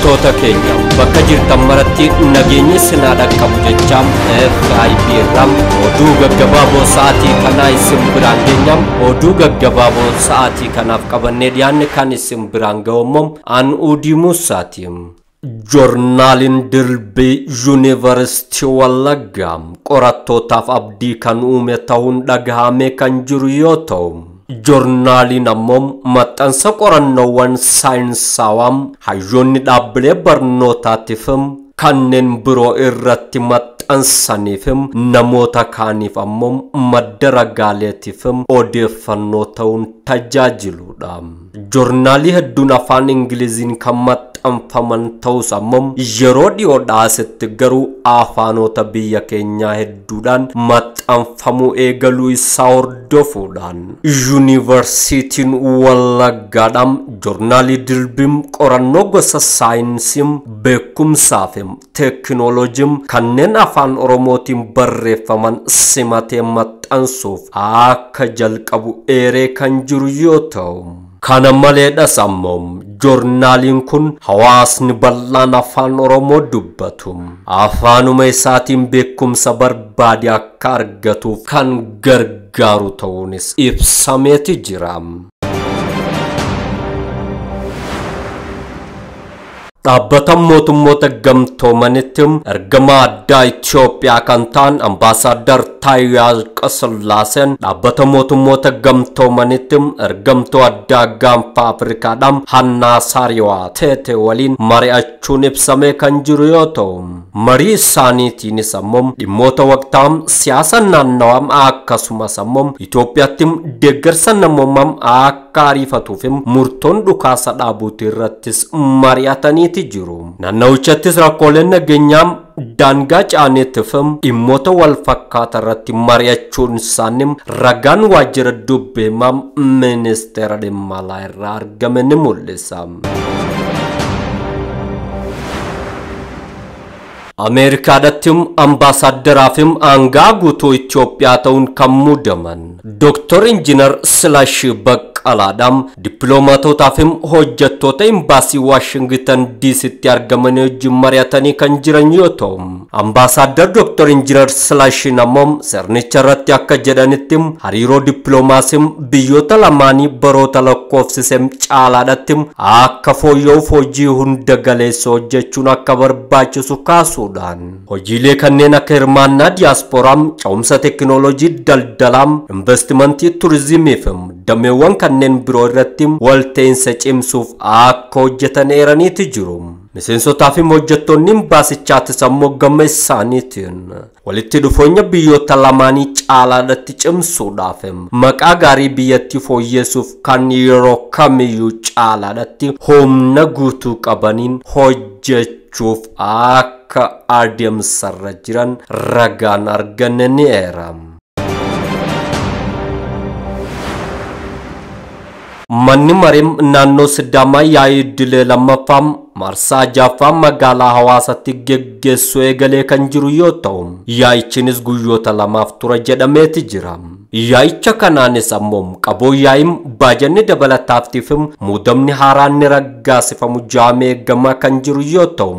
Hordoftoota keenya bakka jirtan maratti nageenyi sinaa dhaqqabu jecha FIB irraa oduu gaggabaaboo sa'aatii kanaa isin biraan geenyam. Oduu gaggabaaboo sa'aatii kanaaf qabannee dhiyaanne kan isin biraan ga'u an Udii Musaati. Joornaaliin Dilbii Yuunivarsiitii Wallaggaa qorattootaaf abdii kan uume ta'uun dhagahamee kan jiru yoo ta'u, joornaaliin ammoo maxxansa qorannoowwan saayinsaawaa hayyoonni dhaabbilee barnootaatiif kanneen biroo irratti maxxansaniif namoota kaaniif ammoo madda ragaaleetiif odeeffannoo ta'uun tajaajiludha. Joornaalii hedduun afaan Ingiliziin kan maxxanfaman ta'us ammoo yeroo dhiyoodhaa asitti garuu afaanota biyya keenyaa hedduudhaan maxxanfamuu eegaluu isaa hordofuudhaan Yuunivarsiitiin Wallaggaadhaan joornaalii Dilbiin qorannoo gosa saayinsii, beekumsaa fi teekinooloojii kanneen afaan Oromootiin barreeffaman simatee maxxansuuf akka jalqabu eeree kan jiru yoo ta'u, kana maleedhas ammoo joornaaliin kun hawaasni bal'aan afaan Oromoo dubbatu afaanuma isaatiin beekumsa barbaade akka argatuuf kan gargaaru ta'uunis ibsameeti jira. Dhaabbata mootummoota gamtoomanitti ergamaa addaa Itoophiyaa kan ta'an Ambaasaadar Taayyee Alqasillaaseen dhaabbata mootummoota gamtoomanitti ergamtuu addaa gaanfa Afrikaadhaan Hannaa Saariwaa Teete waliin mari'achuun ibsamee kan jiru yoo ta'u, marii isaaniitiinis ammoo dhimmoota waqtaa siyaasa naannawaa akkasumas ammoo Itoophiyaatti deeggarsa namoomaa akka ariifatuuf murtoon dhukaasa dhaabuuti irrattis mari'atanii jiru. Naannawichaattis rakkooleen nageenyaa daangaa caaneetiif dhimmoota wal fakkaataa irratti mari'achuun isaanii ragaan waajjira dubbeemaa ministeera dhimma alaa irraa argame ni mul'isa. Ameerikaadhaatti ambaasaaddaraa fi aangaa guutuu Itoophiyaa ta'uun kan muudaman Dooktor Injiinar Silashii Baqqalaadhaan dippiloomaatootaa fi hojjettoota imbaasii Waashingitan DCtti argaman wajjin mari'atanii kan jiran yoo ta'u, ambaasaadar Dooktor Injiinar Silashiin ammoo sirnicha irratti akka jedhanitti hariiroo dippiloomaasii biyyoota lamaanii baroota lakkoofsise caalaadhaatti akka fooyya'uuf hojii hunda galeessa hojjechuun akka barbaachisu kaasu. Hojiilee kanneen akka hirmaannaa diyaaspooraa, ce'umsa teekinooloojii, daldalaa, investimentii, turizimii fi dameewwan kanneen biroo irratti walta'iinsa cimsuuf akka hojjetan eeraniiti jiru. Miseensotaa fi hojjettoonni imbaasichaatis ammoo gama isaaniitiin walitti dhufeenya biyyoota lamaanii caalaadhaatti cimsuudhaaf maqaa gaarii biyyattii fooyyessuuf kan yeroo kamiyyuu caalaadhaatti humna guutuu qabaniin hojjechuuf akka adeemsarra jiran ragaan arganne ni eera. Manni maree naannoo Sidaamaa yaa'ii idilee lammaffaa marsaa jaaffaa magaalaa Hawaasaatti geggeessuu eegalee kan jiru yoo ta'u, yaa'ichinis guyyoota lamaaf tura jedhameeti jira. Yaa'icha kanaanis ammoo qaboo yaa'iin baajanni dabalataaftiif muudamni haaraan ni raggaasifamu jaamee eegamaa kan jiru yoo ta'u,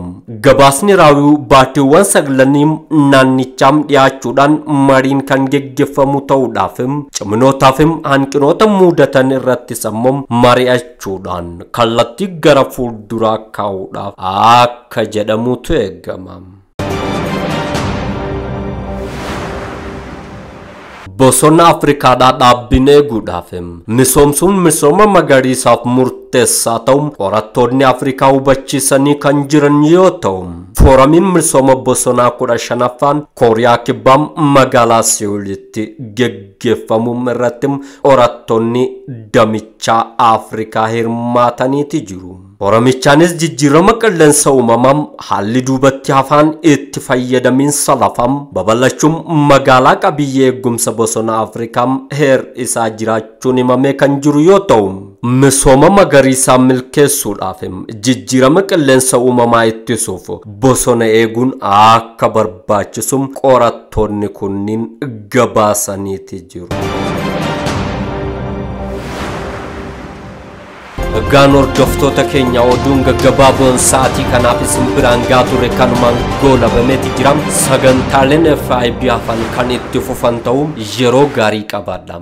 gabaasni raawwii baatiiwwan saglanii naannichaam dhiyaachuudhaan mariin kan geggeeffamu ta'uudhaaf ciminootaaf hanqinoota muudatan irrattis ammoo mari'achuudhaan kallattii gara fuulduraa kaa'uudhaaf akka jedhamutu eegama. Bosona Afrikaadhaa dhaabbiin eeguudhaaf misoomsuun misooma magariisaaf murteessaa ta'u qorattoonni Afrikaa hubachiisanii kan jiran yoo ta'u, fooramiin misooma bosonaa 15ffaan Kooriyaa Kibbaa magaalaa Seewulitti geggeeffamu irratti qorattoonni damichaa Afrikaa hirmaataniiti jiru. Fooramichaanis jijjiirama qilleensa uumamaa, haalli duubatti hafaan itti fayyadamiinsa lafaa, babal'achuun magaalaa qabiyyee eegumsa bosona Afrikaa hir'isaa jiraachuun himamee kan jiru yoo ta'u, misooma magariisaa milkeessuudhaaf jijjiirama qilleensa uumamaa ittisuuf bosona eeguun akka barbaachisu qorattoonni kunniin gabaasaniiti jiru. Egaan hordoftoota keenya, oduun gaggabaaboon sa'aatii kanaaf isin biraan gaa ture kanumaan goolabameeti jira. Sagantaaleen FIB hafan kan itti fufan ta'u yeroo gaarii qabaadha.